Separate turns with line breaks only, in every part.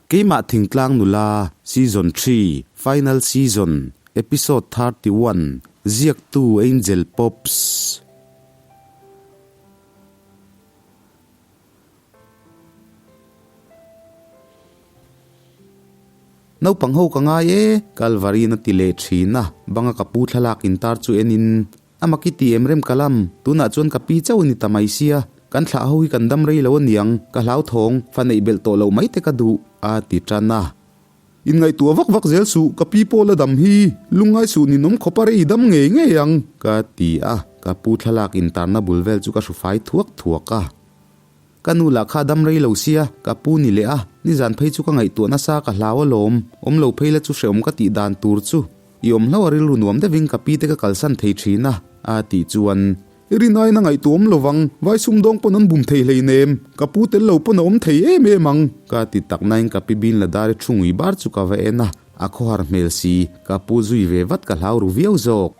Keimah Thingtlang Nula, Season Three, Final Season, Episode 31, Ziaktu Angel Pops. Naupang ho ka ngai e, Kalvari in a ti leh thin a, banga ka pu thlalak intar chu enin A maki ti em rem ka lam, tunah chuan ka pi chauh a ni ta mai sia, kan thlah ho hi kan dam rei lo aniang, ka hlauthawng, fa neih belh tawh loh mai te ka duh, a ti tan a.
Inngaihtuah vak vak zel suh, ka pi pawh la dam hi, lungngai suh ninawm khawp a rei dam ngei ngei ang,
ka ti a, ka pu thlalak intarna bul vel chu ka hru fai thuak thuak a. Ka nu lah kha dam rei lo sia, ka pu ni leh a, nizan phei chu ka ngaihtuah nasa ka hlau alawm, awm lo phei la chu hreawm ka tih dan tur chu i awm hlo a rilru nuam deuhin ka pi te ka kalsan thei thin a, a tih chuan.
I rinaiin a ngaihtuah awm lovang, vai sumdawng pawn an bum thei hleinem, ka pu tel lo pawn a awm thei em em ang.
Ka ti tak nain ka pi bin la dar i thu ngui bar chu ka va en a, a khawhar hmel si, ka pu zui ve vat ka hlau ru viau zawk.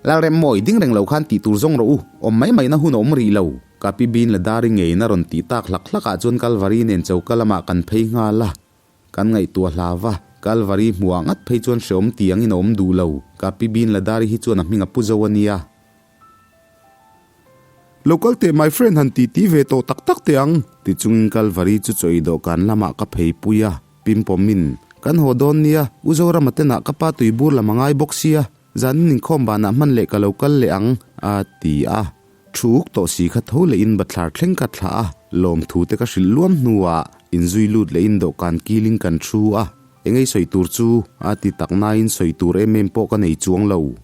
Lalremmawi, ding reng lo khan tih tur zawng rawh u, awm mai mai na hun a awm rih lo. Ka pi bin la dari ngeiin a rawn tih tak hlak hlak ah chuan Kalvari nen choka lamah kan phei nghal a. Kan ngaihtuah hlau va, Kalvari hmuh ah ngat phei chuan hreawm ti angin a awm duh lo. Ka pi bin la dari hi chuan a hming a pu zo a nia.
Lo kal teh my friend han ti ti ve tawh tak tak teh ang.
Ti chungin Kalvari chu chaw ei dawhkan lamah ka phei pui a, pimpawmin, Kan haw dawn nia, U Zorama tenah ka pa tuibur lam a ngai bawk sia, Zanin inkhawm banah hman leh ka lo kal leh ang, a ti a. Thuk tawh si kha tho leh in bathlar thleng ka thlah a, lawmthu te ka hrilh luam hnuah inzui lut leh in dawhkan kilin kan thu a. Engei sawi tur chu? a ti tak nain sawi tur em em pawh ka nei chuang lo.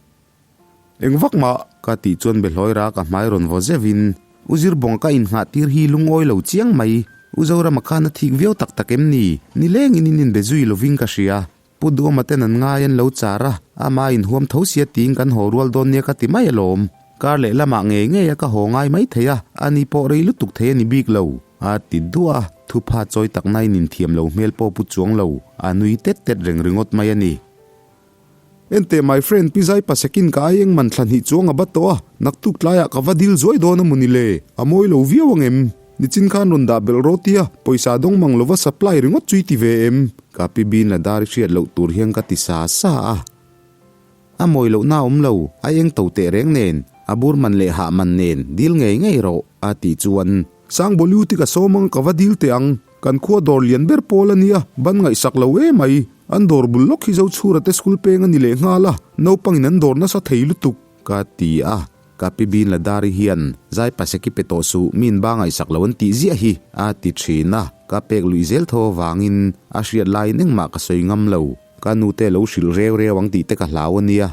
Eng vak mah?
Ka tih chuan Behlawi ra ka hmai rawn vaw zeuhin, U Zirbawnga ka inngah tir hi lungawi lo chiang mai. U Zorama khan a thik viau tak tak em ni? Nilengin in inbe zui lovin ka hria. Pu Duama ten an ngai an lo char a, ama inhuam tho sia tiin kan haw rual dawn nia ka ti mai alawm. Kar leh lamah ngei ngei a ka haw ngai mai thei a, ani pawh rei lutuk thei a ni bik lo. A ti duah a, thupha chawi tak nain inthiam lo hmel pawh pu chuang lo, a nui tet tet reng ringawt mai a ni.
Enteh my friend, Pi Zai Pasekin ka ai eng man thla hnih chuang a bat tawh a, naktuk tlaiah ka va dil zuai dawn a maw ni le? A mawi lo viau ang em? Nichin khan rawn dah belh rawh tia, pawisa dawng mang lova supply ringawt chu i ti ve em?
Ka pi bin la dar i hriat loh tur hian ka ti sa sa a. A mawi loh na awm lo, a eng to teh reng nen, a bur man leh hah man nen, dil ngei ngei rawh, a tih chuan.
Sangbawliu ti ka sawm ang ka va dil teh ang, kan khua dawr lian ber pawl a nia, ban ngaihsak lo e mai. An dawr bul lawk hi Zochhura te school peng a ni leh nghal a, naupangin an dawr nasa thei lutuk.
Ka ti a, ka pi bin la dari hian zai paseki pe tawh suh, min ba ngaihsak lo an tih ziah hi, a ti thin a, ka pek luih zel tho avangin a hriat laiin engmah ka sawi ngam lo, ka nute lo hrilh reu reu ang tih te ka hlau a nia.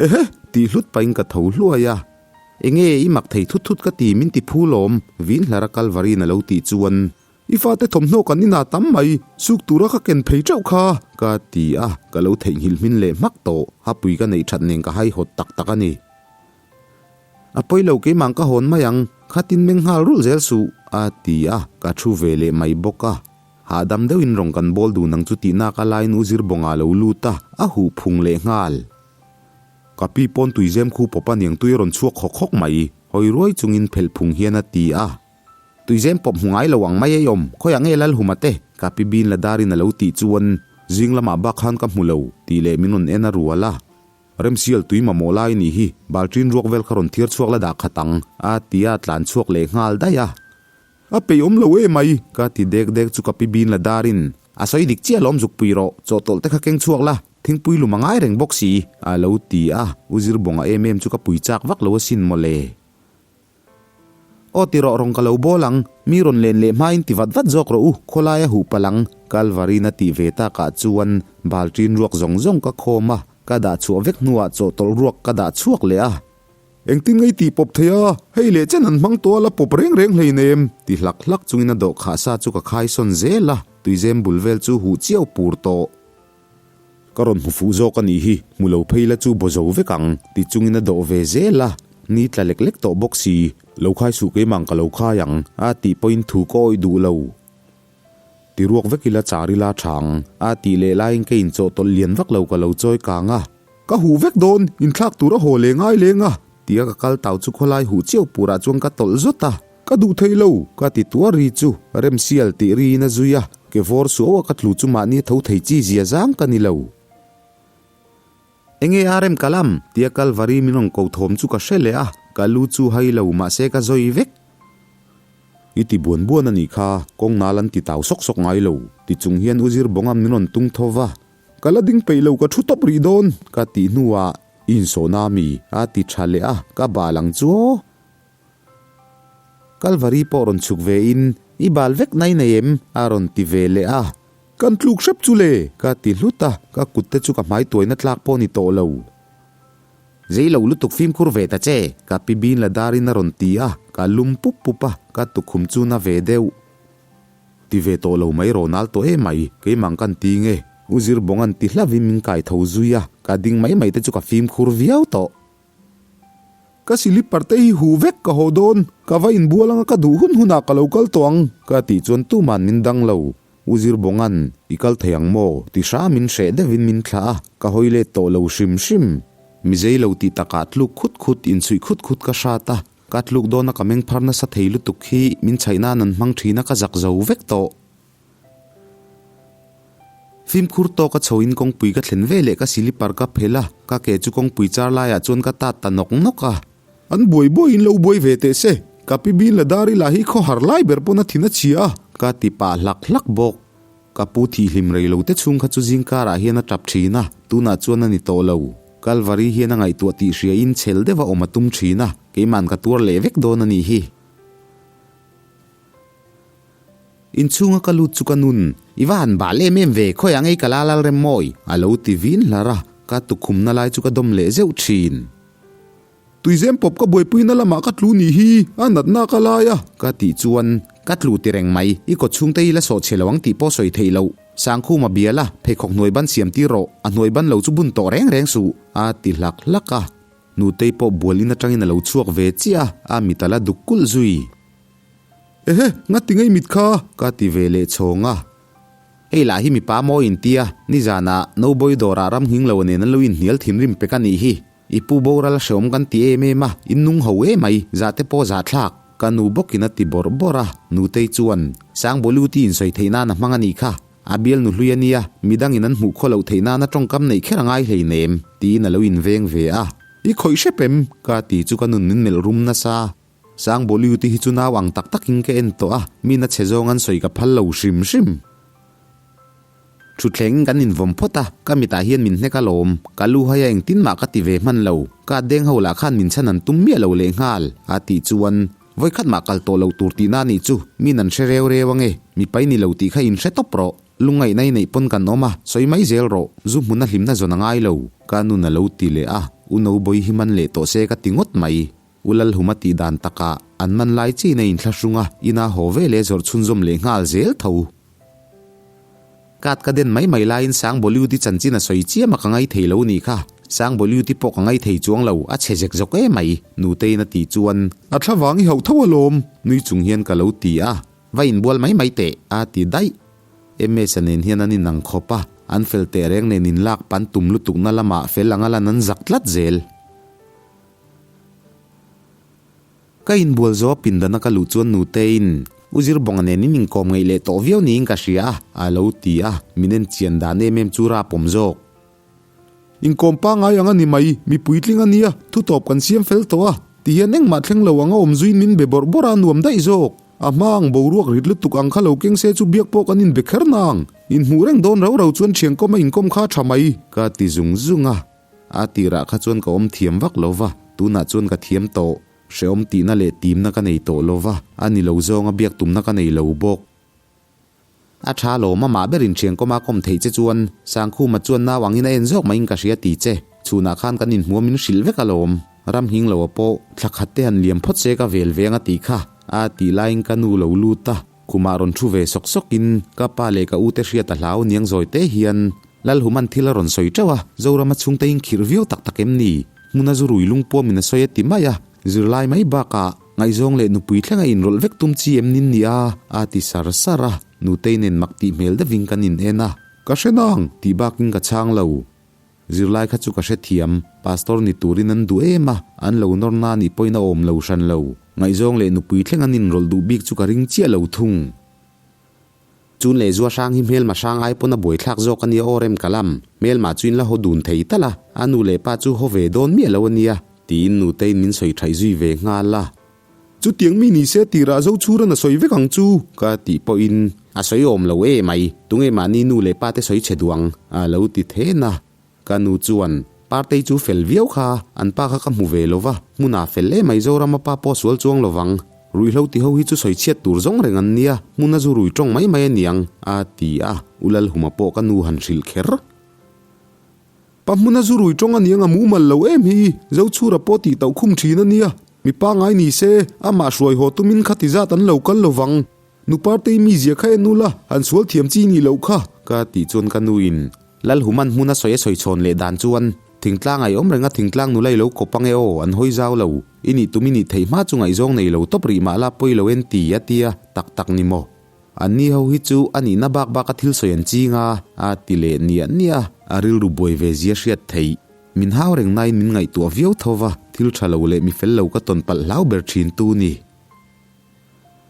Ehe!
Tih hlut pahin ka tho hluai a, Enge i mak thei thut thut ka ti min ti phu lawm, vin hlar a Kalvarin a lo tih chuan.
I fate thawmhnaw kan inah tam mai, suk tura ka ken phei teuh kha.
Ka ti a, ka lo theihnghilh hmin leh hmak tawh, hapui ka neih that nen ka haihawt tak tak a ni. A pawi lo keimah ka hawn mai ang, khatin meng nghal rulh zel suh, a ti a, ka thu ve leh mai bawk a. Hahdam deuhin rawng kan bawl dun ang chu tih nak a laiin U Zirbawnga lo lut a, a huh phung leh nghal.
Ka pi pawn tuizem khu pawp a niang tui a rawn chhuak hawk hawk mai,
hawi ruai chungin phelh phung hian a ti a. Tuizem pawp hmu ngai lo ang mai ei awm, khawiah nge Lalhuma te? Ka pi bin la darin a lo tih chuan, Zing lamah bak khan ka hmu lo, tih leh min rawn en a rual a.
Remsial tui mamawh lai nih hi, balṭin ruak vel kha rawn thiar chhuak la dah khat ang,
a ti a, tlan chhuak leh nghal daih a.
A peih awm lo e mai,
ka ti dek dek chu ka pi bin la darin, A sawi dik chiah lawm zuk pui rawh, chawhtawlh te kha keng chhuak la, thingpui lum a ngai reng bawk si, a lo ti a, U Zirbawnga em em chu ka pui chak vak lo asin mawle. Aw ti rawh rawng ka lo bawl ang, mi rawn len leh hmain ti vat vat zawk rawh u, khawlai a huh palh ang, Kalvarin a tih ve takah chuan balṭin ruak zawng zawng ka khawm a, ka dah chhuah vek hnuah chawhtawlh ruak ka dah chhuak leh a.
Engtin ngei tih pawp thei a, hei leh chen an hmang tawh a la pawp reng reng hleinem,
ti hlak hlak chungin a dawhkhah sa chu ka khaisawn zel a, tuizem bul vel chu huh chiau pur tawh. Ka rawn hmu fuh zawk a nih hi, hmu lo phei la chu baw zo vek ang, ti chungin a dawh ve zel a, ni tla lek lek tawh bawk si, lo khai suh keimah ka lo khai ang, a tih pawhin thu ka awih duh lo. Ti ruak vek ila char ila tha ang, a tih leh laiin ka inchawhtawlh lian vak lo ka lo chawi kang a.
Ka huh vek dawn, inthlak tur a haw leh ngai leng a,
tia ka kal tau chu khawlai huh chiau purah chuan ka tawlh zawt a.
Ka duh thei lo,
ka ti tuar ri chu remsial tih riin a zui a, ke vawr suau a ka tlu chu mahni a tho thei chi zia zang ka ni lo. Enge a rem ka lam? tia Kalvari min rawn ko thawm chu ka hre leh a, ka lu chu hai lo mahse ka zawi vek.
I ti buan buan a nih kha, kawng nal an ti tau sawk sawk ngai lo, ti chung hian U Zirbawnga min rawn tung tho va. Ka la ding peih lo ka thu tawp rih dawn,
ka tih hnuah i insawhna mi a ti tha leh a, ka bal ang chu aw. Kalvari pawh rawn chhuk ve in, I bal vek nai nei em? a rawn ti ve leh a.
Kan tluk hrep chu le!
Ka ti hlut a, ka kut te chu ka hmai tuaina tlak pawh ni tawh lo. Zei lo lutuk fimkhur ve ta che! Ka pi bin la darin a rawn ti a, ka lum pup pup a, ka tukhum chu na ve deuh.
Ti ve tawh lo mai rawn al tawh emai, keimah kan ti nge?
U Zirbawnga'n ti hlavin min kai tho zui a, ka ding mai mai te chu ka fimkhur viau tawh.
Ka silipar te hi huh vek ka haw dawn, ka va inbual anga ka duh hun hunah ka lo kal tawh ang.
Ka tih chuan tuman min dang lo. U Zirbawnga'n, I kal thei ang maw? ti hramin hreh deuhin min thlah a, ka hawi let tawh lo hrim hrim. Mi zei lo tih takah tluk khut khut, inchhuih khut khut ka hrat a, ka tluk dawna ka meng phar nasa thei lutuk hi min chhaih nan an hmang thin a ka zak zo vek tawh. Fimkhur tawka chhoin kawngpui ka thlen ve leh ka silipar ka phelh a, ka ke chu kawngpui char laiah chuan ka tat ta nawk nawk a.
An buai buaiin lo buai ve teh se, ka pi bin la dar ila hi khawhar lai ber pawn a thin a chhia a.
Ka ti pah hlak hlak bawk. Ka pu thihhlim rei lo te chhung kha chu zingkarah hian a tap thin a, tunah chuan a ni tawh lo. Kalvari hian a ngaihtuah tih hriain chhel deuha awm a tum thin a, keima'n ka tuar leh vek dawn a nih hi. Inchhunga ka lut chu ka nun, I va han bal em em ve, khawiah ngei ka la lal rem mawi? A lo ti vin hlar a, ka tukhumna lai chu ka dawm leh zeuh thin.
Tuizem pawp ka buaipuina lamah ka tlu nih hi, a natna ka lai a.
Ka tih chuan, Ka tlu ti reng mai, i kawt chhungte hi la sawh chhe lo ang tih pawh sawi theih loh. Sangkhuma bia la, pheikhawk hnuai ban siam tir rawh, a hnuai ban lo chu bun tawh reng reng suh, a ti hlak hlak a. Nutei pawh bualin atangin a lo chhuak ve chiah a, a mit a la duk kulh zui.
Ehe, ngati ngei mit kha?
Ka ti ve leh chhawng a. Hei lah hi mipa mawi in tia, nizanah Noboy dawrah ram nghing lo nen an lo inhnial thinrim pek a nih hi. I pu boral a hreawm kan ti em em a, in nung ho emai, zah te pawh zah thlak. Ka nu bawkin a ti bawrh bawrh a, Nutei chuan, Sangbawlu ti insawi theih nan a hmang a nih kha, a bial nu hlui a nia, midangin an hmuh khaw loh theih nana tawngkam neih kher a ngai hleinem, tiin a lo inveng ve a.
I khawih hrep em?
Ka ti chu ka nun min melh rum nasa. Sangbawliu te hi chu nau ang tak takin ka en tawh a, mi na chhe zawng an sawi ka phal lo hrim hrim. Thutthleng kan invawm phawt a, ka mitah hian min hnek alawm, ka lu haia engtin mah ka ti ve hman lo, ka deng ho lah khan min chhan an tum miah lo lehnghal, a tih chuan, Vawikhat mah kal tawh lo tur tihna a nih chu, min an hre reu reu ange, mipai ni lo tih kha inhre tawp rawh, lungngaihna i neih pawn kan awm a, sawi mai zel rawh, zu hmun a hlimna zawn a ngai lo, ka nun a lo ti leh a, u Nobawi hi man leh tawh se ka ti ngawt mai. U Lalhuma tih dan takah an man lai chiin a inthlahrung a, ina haw ve leh zawrh chhunzawm leh nghal zel tho. Kat ka den mai mai laiin Sangbawliuti chanchin a sawi chiam a ka ngai thei lo nih kha. Sangbawliuti pawh ka ngai thei chuang lo, a chhe zek zawk emai, Nuteiin a tih chuan.
A thla vang i hauh tho alawm,
nui chung hian ka lo ti a, va inbual mai mai teh, a ti daih. Ms-a nen hian an inang khawp a, an fel teh reng nen inlak pan tum lutukna lamah fel anga lan an zak tlat zel. Ka inbual zo a pindana ka luh chuan Nuteiin, U Zirbawnga nen in inkawm ngeih leh tawh viau niin ka hria a, a lo ti a, min en chian dan em em chu rapawm zawk.
Inkawm pangngai ang a ni mai, mi puitling a nia, thutawp kan siam fel tawh a, ti hian engmah thleng lo anga awm zuiin min be bawrh bawrh a nuam daih zawk. A hma ang boruak rit lutuk ang kha lo keng se chu biak pawh kan inbe kher nang. Inhmuh reng dawn rau rau chuan thiankawm a inkawm kha a tha mai.
Ka ti zung zung a. A tirah kha chuan ka awm thiam vak lo va, tunah chuan ka thiam tawh. Hrehawm tihna leh timna ka nei tawh lo va, a ni lo zawnga biak tumna ka nei lo bawk. A tha lawm, amah berin thiankawma kawm theih che chuan Sangkhuma chuan nau angin a en zawk maiin ka hria ti che. Chhunah khan kan inhmuh a min hrilh vek alawm. Ram nghing lo a pawh, thla khat te han liam phawt se ka vel veng a tih kha. A tih laiin ka nu lo lut a. Khumah rawn thu ve sawk sawkin ka pa leh ka ute hriat a hlau niang zawi te hian Lalhuman thil a rawn sawi teuh a, Zorama chhungte in khirh viau tak tak em ni? Hmuna zu rui lungpuamin a sawi a ti mai a, zirlai mai bakah ngaihzawng leh nupui thlenga inrawlh vek tum chi em nin ni a? a ti sar sar a, Nutei nen mak tih hmel deuhin kan in en a.
Ka hre nang!
Tih bakin ka chhang lo. Zirlai kha chu ka hrethiam, Pastor ni turin an duh em a, an lo nawr na nih pawhin a awm lo hran lo. Ngaihzawng leh nupui thleng an inrawlh duh bik chu ka ring chiah lo thung. Chun leh zua hrang hi hmelma hrang ai pawn a buaithlak zawk a nia aw rem ka lam. Hmelma chu in la haw dun thei tal a, a nu leh pa chu haw ve dawn miah lo a nia, tiin nuteiin min sawi thaih zui ve nghal a.
Chutiang mi ni se tirah zo chhuran a sawi vek ang chu
ka tih pawhin a sawi awm lo e mai, tunge mahni nu leh pa te sawi chhe duh ang a lo ti then a. Ka nu chuan, Partei chu fel viau kha, an pa kha ka hmu ve lo va, hmunah fel em mai Zorama pa pawh sual chuang lo vang. Ruihhlo ti ho hi chu sawi chhiat tur zawng reng an nia, hmuna zu rui tawng mai mai a niang, a ti a, U Lalhuma pawh ka nu han hrilh kher.
Pa hmuna zu rui tawng a niang a mumal lo em hi, Zochhura pawh tih tauh khum thin a nia, mi pangai ni se, amah hruai haw tumin khati zat an lo kal lo vang. Nu Partei mizia kha en ula, han sual thiam chi nih loh kha.
Ka tih chuan ka nuin Lalhuman hmun a sawi a sawi chhawn leh dan chuan thingtlang ai awm renga thingtlang nula i lo kawp ange aw, an hawi zau lo. I nih tum i nih theih hma chu ngaihzawng nei lo tawp rih mah la pawi lo en ti a tia, tak tak ni maw? An ni ho hi chu a nihna bak bak a thil sawi an ching a, a ti leh niah niah a, a rilru buai ve zia hriat theih. Min hau reng nain min ngaihtuah viau tho va, thil tha lo leh mi fel lo ka tawn palh hlau ber thin tu ni.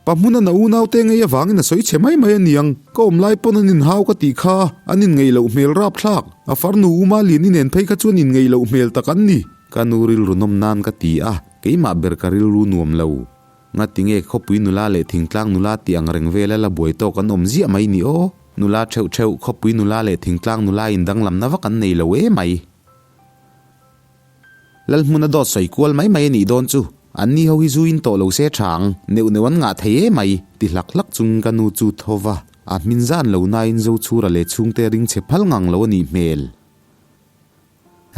Pa hmuna na unaute ngei avangin a sawi chhe mai mai a niang, ka awm lai pawn an inhau ka tih kha, an inngeih loh hmel rapthlak, a farnu U Maliani nen phei kha chuan inngeih loh hmel tak an ni.
Ka nu rilru nawm nan ka ti a, keimah ber ka rilru nuam lo. Ngatinge khawpui nula leh thingtlang nula tih ang reng vela la buai tawk an awm ziah mai ni aw? Nula theuh theuh, khawpui nula leh thingtlang nula indanglamna vak an nei lo emai. Lalhmuna dawt sawi kual mai mai a nih dawn chu, an ni ho hi zu in tawh lo se tha ang, neuh neuh an ngah thei e mai, ti hlak hlak chungin ka nu chu tho va, a hmin zan lo nain Zochhura leh chhungte ring chhe phal ngang lo a nih hmel.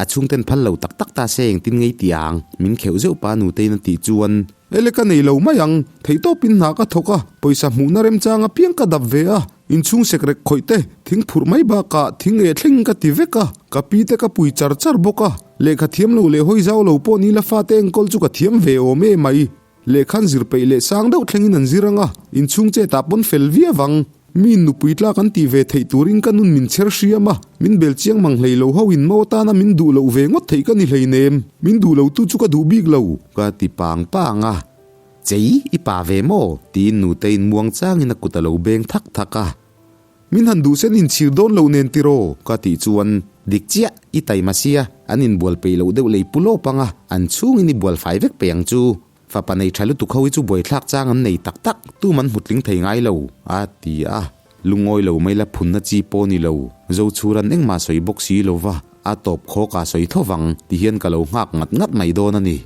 A chhungten phal lo tak tak ta se engtin ngei ti ang, min kheuh zeuh pa nutein a tih chuan.
Ele ka nei lo mai ang, theihtawpin hna ka thawk a, pawisa hmuhna remchang apiang ka dap ve a, Inchhung sekrek khawih te, thing phurh mai bakah thing eh thleng ka ti vek a, ka pi te ka pui char char bawk a, lehkha thiam lo leh hawi zau lo pawh nila fate enkawl chu ka thiam ve awm em mai. Lehkhan zir peih leh sang deuh thlengin an zir ang a, inchhung chetah pawn fel viau ang. Mi nupui tlak an tih ve theih turin ka nun min chher hriam a, min bel chiang mang hlei lo ho in mo atana min duh loh ve ngawt theih ka ni hleinem, min duh lo tu chu ka duh bik lo.
Ka ti pang pang a. Chei, i pa ve maw? Tiin nuteiin muang changin a kut a lo beng thak thak a.
Min han duh sen inchhir dawn loh nen tiraw?
Ka tih chuan, Dik chiah, i taima sia, an inbual peih loh deuh lei pu lawp ang a, an chhungin i bual fai vek peih ang chu. Fapa nei tha lutuk ho hi chu buaithlak chang an nei tak tak, tum an hmutling thei ngai lo, a ti a. Lungawi lo mai la phunna chi pawh ni lo, Zochhuran engmah sawi bawk si lo va, a tawp khawk a sawi tho vang, ti hian ka lo nghak ngat ngat mai dawn a ni.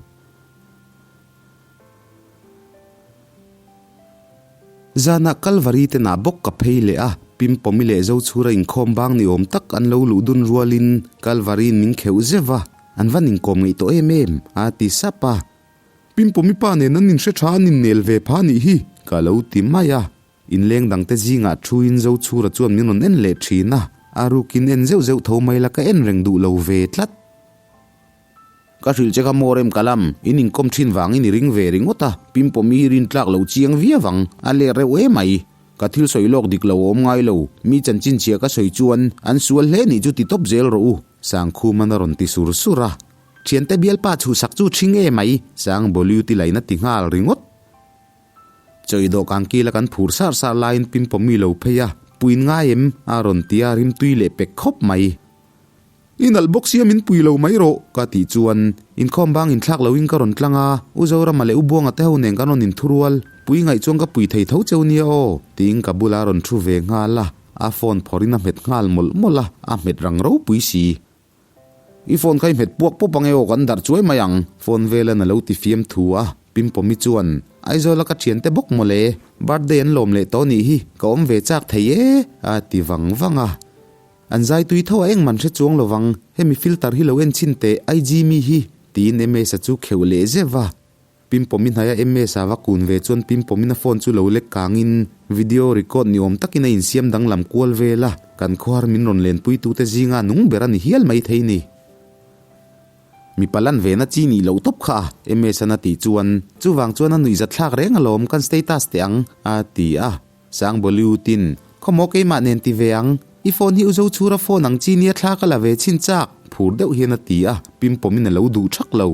Zanah Kalvari te nah bawk ka phei leh a, Pimpawmi leh Zochhura inkhawm bang ni awm tak an lo luh dun rualin Kalvariin min kheuh zeuh a, an van inkawm ngeih tawh em em, a ti sap a.
Pimpawmi pa nen an inhre tha an innel ve pha nih hi,
ka lo ti mai a. Inleng dangte zingah thuin Zochhura chuan min rawn en leh thin a, a rukin en zeuh zeuh tho mai la ka en reng duh lo ve tlat. Ka hrilh che kha maw rem ka lam, in inkawm thin vangin i ring ve ringawt a, pimpawm hi rin tlak lo chiang viau ang, a let reuh e mai. Ka thil sawi lawk dik lo a awm ngai lo, mi chanchin chhia ka sawi chuan an sual hle nih chu ti tawp zel rawh u, Sangkhuman a rawn ti sur sur a. Thiante bialpa chhuhsak chu ṭhing e mai, Sangbawliu ti lain a ti nghal ringawt. Chawi dawhkan kila kan phur sar sar laiin pimpawm mi lo phei a, Puin ngai em? a rawn ti a, rimtui leh pek khawp mai.
I nalh bawk sia min pui lo mai rawh
ka tih chuan inkhawm bang inthlak loin ka rawn tlang a, U Zorama leh U Buanga te ho nen kan rawn inthurual, pui ngaih chuan ka pui thei tho cheu nia aw tiin ka bula rawn thu ve nghal a, a phone phawrhin a hmet nghal mawlh mawlh a, a hmet rang ropui si. I phone kha i hmet puak pawp ange aw kan darh chuai mai ang phone velan a lo ti fiam thu a, Pimpawmi chuan Aizawla ka thiante bawk mawle, birthday an lawm leh tawh nih hi, ka awm ve chak thei e a ti vang vang a. An zai tui tho a engman hre chuang lo vang, hemi filter hi lo en chhin teh IG mi hi, tiin MS-a chu kheuh leh zeuh a. Pimpawmi hnaia MS-a va kun ve chuan Pimpawmin a phone chu lo lek kangin video record ni awm takin a insiam danglam kual vel a, kan khawhar min rawn lenpuitute zinga nung ber a ni hial mai thei ni. Mipa lan ve na chi nih loh tawp kha a, MS-an a tih chuan, chuvang chuan a nuihzatthlak reng alawm kan status teh ang, a ti a. Sang Bollywood-in, Khawmaw keimah nen ti ve ang, i phone hi u Zochhura phone ang chi nia thla ka la ve chhin chak, phur deuh hian a ti a, pimpawmin a lo duh thak lo.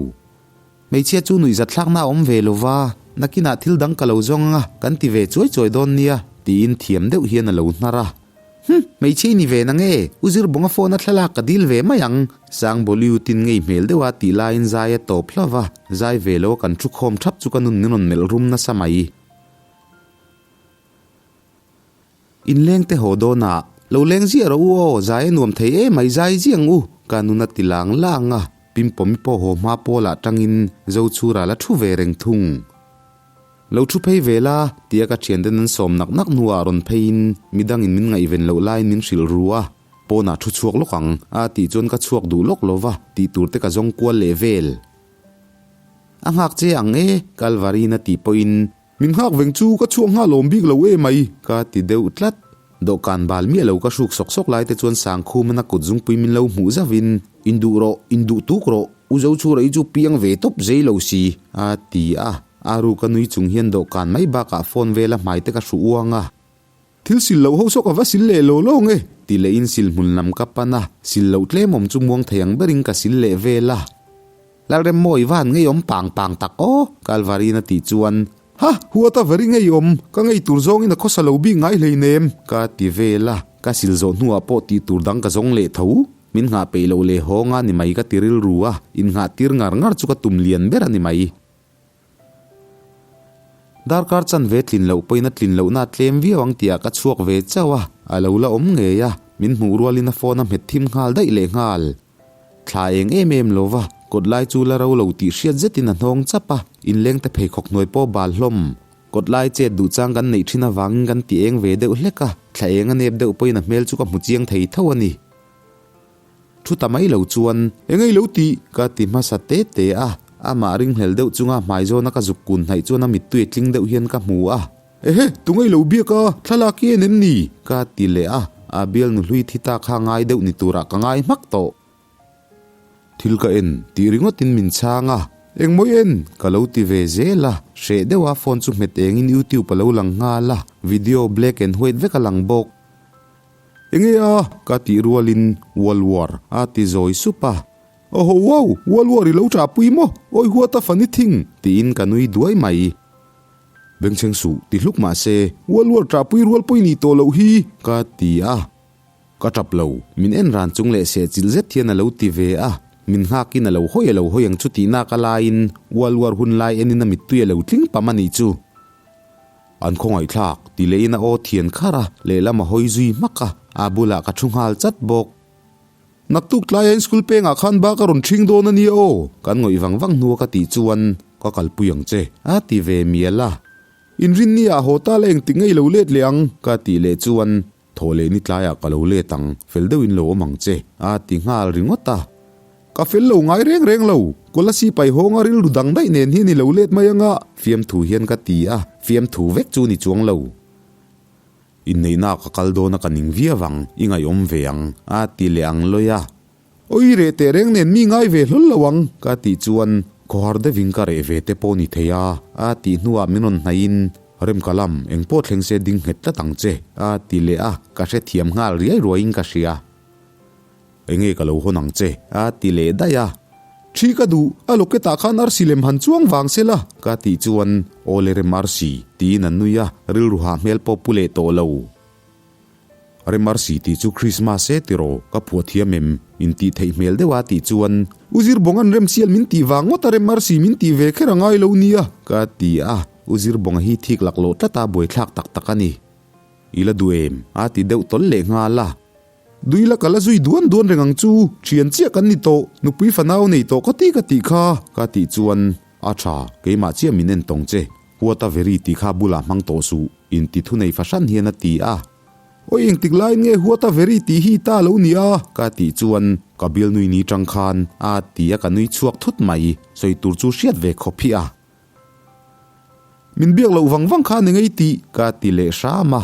Hmeichhia chu nuihzatthlakna a awm ve lo va. nakinah thil dang ka lo zawng anga kan ti ve chuai chuai dawn nia, tiin thiam deuh hian a lo hnar a. Hum, hmeichhe i ni ve na nge? U Zirbawnga phone a thlalak ka dil ve mai ang, Sangbawliutin ngei hmel deuha tih laiin zai a tawp hlauh va, zai ve lo a kan thu khawm thap chu ka nun min rawn melh rum nasa mai. Inleng te haw dawn a, lo leng ziah rawh u aw, zai a nuam thei em mai, zai ziah ang u, ka nun a ti lang lang a, Pimpawmi pawh haw hma pawlah tangin Zochhura la thu ve reng thung. Lo thu phei ve la, tia ka thianten an sawm nak nak hnuah rawn pheiin midangin min ngaihven loh laiin min hrilh ru a, pawnah thu chhuak lawk ang, a tih chuan ka chhuak duh lawk lo va, tih tur te ka zawng kual leh vel. A nghak che ang e, Kalvari'n a tih pawhin
Min nghak veng chu ka chhuak nghal awm bik lo e mai.
Ka ti deuh tlat. Dawhkan bal miah lo ka hruk sawk sawk lai te chuan Sangkhumana kut zungpui min lo hmuh zauhin, Induh rawh, induh tuk rawh, U Zochhura i chu piang ve tawp zei lo si, a ti a. A ru ka nui chung hian dawhkan mai bakah phone vela hmai te ka hru uang a.
Thil sil loh ho saw ka va sil leh law law nge?
Ti lehin sil hmun lam ka pan a, sil loh tlem awm chu muang thei ang berin ka sil leh vel a. Lalremmawi van ngeiawm pang pang tak aw, Kalvarin a tih chuan.
Ha! Huata veri ngeiawm, ka ngei tur zawngin a khawsa lo bik ngai hleinem,
ka ti vel a, ka sil zawh hnuah pawh tih tur dang ka zawng leh tho. Min nghah peih loh leh haw nga ni mai ka ti rilru a, innghah tir ngar ngar chu ka tum lian ber a ni mai. Darkar chanve tlin loh pawhin a tlin lohna a tlem viau ang tihah ka chhuak ve chauh a, a lo la awm ngei a, min hmuh rualin a phone a hmet thim nghal daih leh nghal. Thla eng em em lo va, kawt lai chu la ro lo tih hriat zetin a hnawng chap a, inlengte pheikhawk hnuai pawh bal hlawm. Kawt lai chet duh chang kan neih thin avangin kan ti eng ve deuh hlek a, thla eng a nep deuh pawhin a hmel chu ka hmu chiang thei tho a ni. Thu ta mai lo chuan,
Engei lo tih?
Ka ti hmasa te te a, amah ringhlel deuh chunga hmai zawna ka zuk kun hnaih chuan a mittui a tling deuh hian ka hmu a.
Ehe, tungei lo biak a, thlalak i en em ni?
Ka ti leh a, a bialnu hlui thi ta kha ngai deuh ni turah ka ngai hmak tawh. Thil ka en tih ringawtin min chhang a,
Engmawi en?
Ka lo ti ve zel a, hreh deuha phone chu hmet engin YouTube a lo lang nghal a, video black and white vek a lang bawk.
Enge a?
Ka tih rualin World War a ti zawi sup a.
Aw wow! World War i lo ṭahpui maw? Awi huat a fani thing!
Tiin ka nui duai mai. Bengchheng suh ti hluk mah se.
World War ṭahpui rual pawh i nih tawh loh hi!
Ka ti a. Ka ṭap lo. Min en ran chung leh seh chilh zet hian a lo ti ve a. Min nghakin a lo hawi a lo hawi ang chu tihnak a laiin World War hun lai enin a mittui a lo tling pam a nih chu. An khawngaihthlak, ti lehin a aw thian kharh a, lehlam a hawi zui hmak a, a bulah ka thu nghal chat bawk.
Naktuk tlaia in school pengah khan bak a rawn ṭhing dawn a nia aw.
Kan ngawih vang vang hnua ka tih chuan ka kalpui ang che, a ti ve mial a.
Inrinni ah haw ta la engtik ngei lo let leh ang,
ka tih leh chuan Thaw leh ni tlaiah ka lo let ang, fel deuhin lo awm ang che, a ti nghal ringawt a.
Ka fel lo ngai reng reng lo, Kolasi Paihawnga rilru dang daih nen hian i lo let mai anga.
Fiamthu hian ka ti a, fiamthu vek chu ni chuang lo. Inneihna ka kal dawn a ka ning viau ang, i ngaihawm ve ang, a ti leh ang lawi a.
Awi reh teh reng nen mi ngai ve hlawl lo ang.
Ka tih chuan khawhar deuhin ka reh ve te pawh ni thei a, a tih hnuah min rawn hnaihin, Remka lam, eng pawh thleng se ding nghet tlat ang che, a ti leh a, ka hrethiam nghal riai ruaiin ka hria. Enge ka lo hawn ang che, a ti leh daih a.
Thi ka duh, a locket-ah khan arsi lem han chuang vang se la,
ka tih chuan, Aw le rem arsi, tiin a nui a, rilru hah hmel pawh pu leh tawh lo. Remarsi tih chu Christmas e tiraw, ka phuah thiam em? In tih theih hmel deuh a tih chuan.
U Zirbawnga'n remsial min tih vang ngawt a Remarsi min tih ve kher a ngai lo nia,
ka ti a, U Zirbawnga hi thik laklawh tlat a buaithlak tak tak a ni. I la duh em? a ti deuh tawl leh nghal a.
Dui la ka la zui duan duan reng ang chu, thian chiah kan ni tawh, nupui fanau nei tawh ka ti ka tih kha,
ka tih chuan, A tha, keimah chiah min en tawng che, Huata veri tih kha bulah hmang tawh suh, inti thunei fahran hian a ti a.
Awi engtik laiin nge huata veri tih hi ta lo ni a?
Ka tih chuan ka bialnui ni tang khan a ti a ka nui chhuak thut mai, sawi tur chu hriat ve khawp hi a.
Min biak loh vang vang kha ni ngei tih?
Ka ti leh hram a.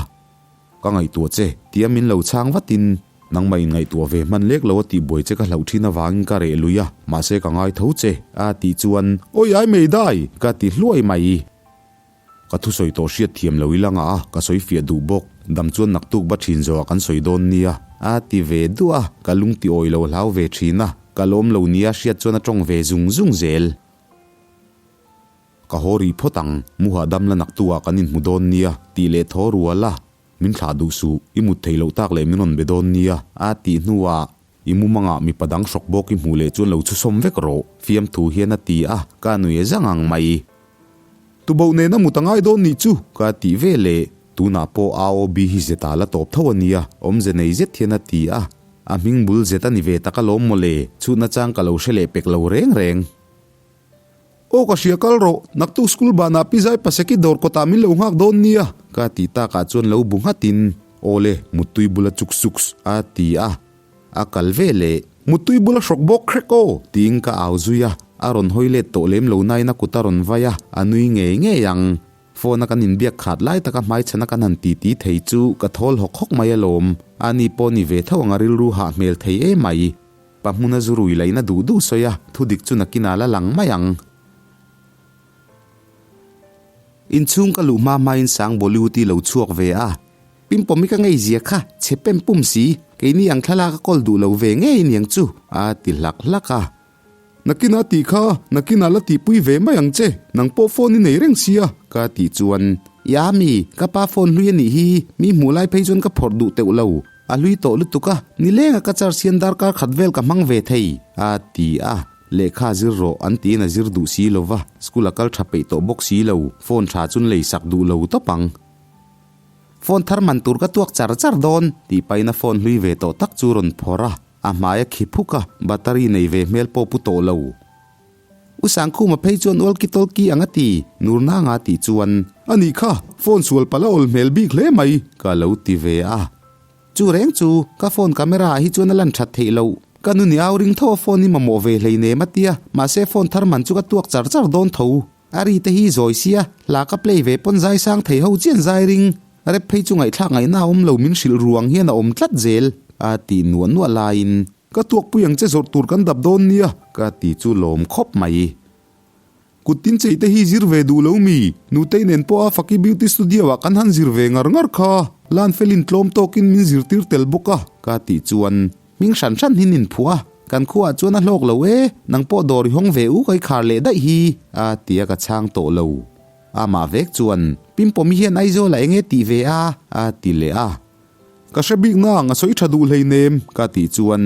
Ka ngaihtuah che, tia min lo chhang vatin, Nangmah in ngaihtuah ve hman lek lo a tih buai che ka hlauh thin avangin ka reh lui a, mahse ka ngai tho che, a tih chuan,
Awi ai mei dai!
Ka ti hluai mai. Ka thusawi tawh hriat thiam lo ila ngah a, ka sawi fiah duh bawk, dam chuan naktuk ba thin zawhah kan sawi dawn nia, a ti ve duah a, ka lung ti awi lo hlau ve thin a, ka lawm lo nia hriat chuan a tawng ve zung zung zel. Ka haw rih phawt ang, mu hahdam la naktu ah kan inhmu dawn nia, tih leh thaw rual a. Min thlah duh suh, i mut theih loh tak leh min rawn be dawn nia, a tih hnuah i mumangah mipa dang hrawk bawk i hmuh leh chuan lo chhusawm vek rawh, fiamthu hian a ti a, ka nui a zang ang mai.
Tuboh nena mut a ngai dawn nih chu,
ka tih ve leh, tunah pawh AOB hi zet a la tawp tho a nia, awmze nei zet hian a ti a, a hming bul zet a ni ve tak alawm mawle, chhutna chang ka lo hre leh pek lo reng reng.
Aw ka hria kal rawh, naktuk school banah Pi Zai Paseki dawr kawtah min lo nghak dawn nia.
Ka ti takah chuan lo bu nghatin, Aw le, muttui bula chuk suks a ti a, a kal ve leh.
Muttui bula hrawk bawk hrek aw!
Tiin ka au zui a, a rawn hawi let tawh lem lo nain a kut a rawn vai a, a nui ngei ngei ang. Phone a kan inbiak khat lai taka hmaichhana kan han titi thei chu ka thawl hawk hawk mai alawm. Ani pawh ni ve tho ang a rilru hah hmel thei emai. Pa hmuna zu rui laihna duh duh sawi a, thu dik chu nakinah la lang mai ang. Inchhung ka luh hma hmain Sang Bollywood i lo chhuak ve a, Pimpawm i ka ngei zia kha, chhe pem pum si, keini ang thlalak a kawl duh lo ve ngei aniang chu, a ti hlak hlak a.
Nakinah tih kha, nakinah la tihpui ve mai ang che, nang pawh phone i nei reng sia,
ka tih chuan, Ia mi, ka pa phone hlui a nih hi, mi hmuh lai phei chuan ka phawrh duh teuh lo, A hlui tawh lutuk a, nileng a ka charge hian darkar khat vel ka hmang ve thei, a ti a. Lehkha zir rawh an tiin a zir duh si lo va, school a kal tha peih tawh bawk si lo, phone tha chun lei sak duh lo tawp ang. Phone thar man tur ka tuak char char dawn, tih pahin a phone hlui ve tawh tak chu rawn phawrh a, a hmai a khi phuk a, battery nei ve hmel pawh pu tawh lo. U Sangkhuma phei chuan ualki tawlki ang a ti, Nurnanga tih chuan.
A nih kha, phone sual palh a awl hmel bik hle mai.
Ka lo ti ve a. Chu reng chu, ka phone camera ah hi chuan a lan that theih loh. Ka nu ni au ring tho a phone hi mamawh ve hleinem a tia, mahse phone thar man chu ka tuak char char dawn tho. A ri te hi zawi sia, hla ka play ve pawn zai sang thei ho chian zai ring. Rep phei chu ngaihthlak ngaihna a awm lo min hrilh ruang hian a awm tlat zel, a tih nuah nuah laiin.
Ka tuakpui ang che zawrh tur kan dap dawn nia.
Ka ti chu lawm khawp mai.
Kut tin chei te hi zir ve duh lo mi? Nutei nen pawh a Faki Beauty Studio ah kan han zir ve ngar ngar kha. Lan felin tlawm tawkin min zirtir tel bawk a.
Ka tih chuan hming hran hran hi nin phuah a, kan khuaah chuan a hlawk lo e, nang pawh dawr i hawng ve u kai khar leh daih hi, a ti a ka chhang tawh lo. Amah vek chuan, Pimpawmi hian Aizawl ah enge tih ve a? a ti leh a.
Ka hre bik nang, a sawi tha duh hleinem,
ka tih chuan